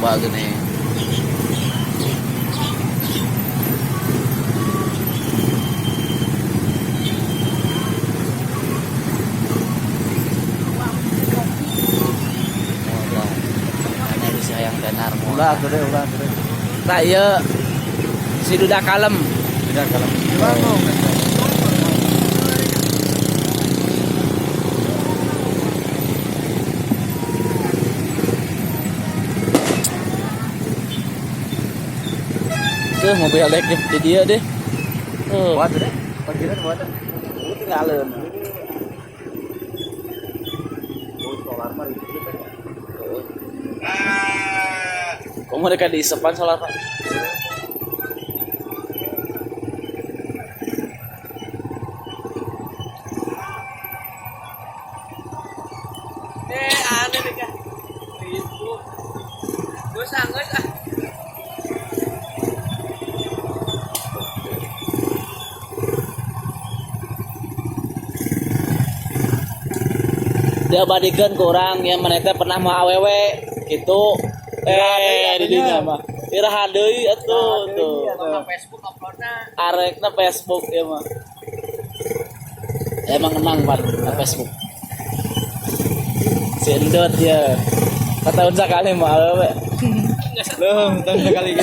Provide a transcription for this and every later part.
Loba gini. Oh, hanya bisa yang tenar mau. Ulah atuh deh, ulah atuh deh. Tah ieu si Duda Kalem. Tidak kalau gimana? Tuh mobil dek di dia deh. Tuh. Buat deh. Parkiran buat. Lu tinggalin. Oh, solar mah itu kan. Kamu mereka di isepan solar, Pak. Eh, aneh deh kah. Itu. Gue sanggup ah. Diabadikan ke orang yang mana teh pernah mau awewe gitu. Eh, di dinya mah. Iraha deui atuh tuh. Kalau Facebook uploadnya. Arekna Facebook ya mah. Emang menang Pak na Facebook. Si Endot ya. Tahun sekali mah awewe. Belum, tahun sekali.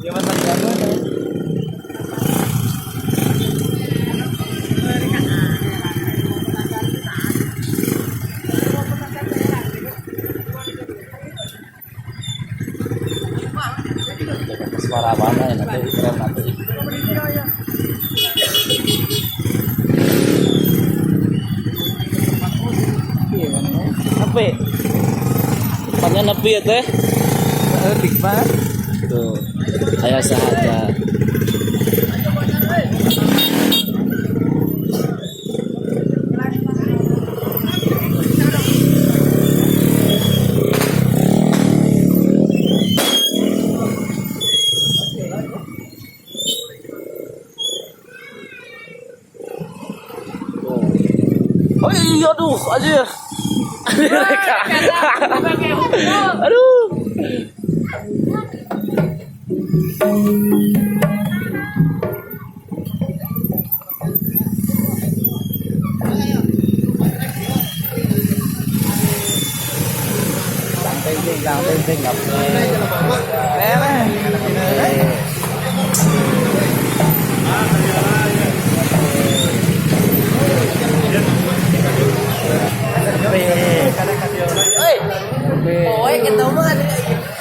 Ya mas Sandiaga. Suara mana ya nanti keren nanti. Nepi. Depannya nepi ya teh. Eh, Big Bang. Tuh. Ayo sahaja. Oh iya, aduh, aja. Aduh. Teng teng teng teng. Oi, kita mah ada kayak gitu.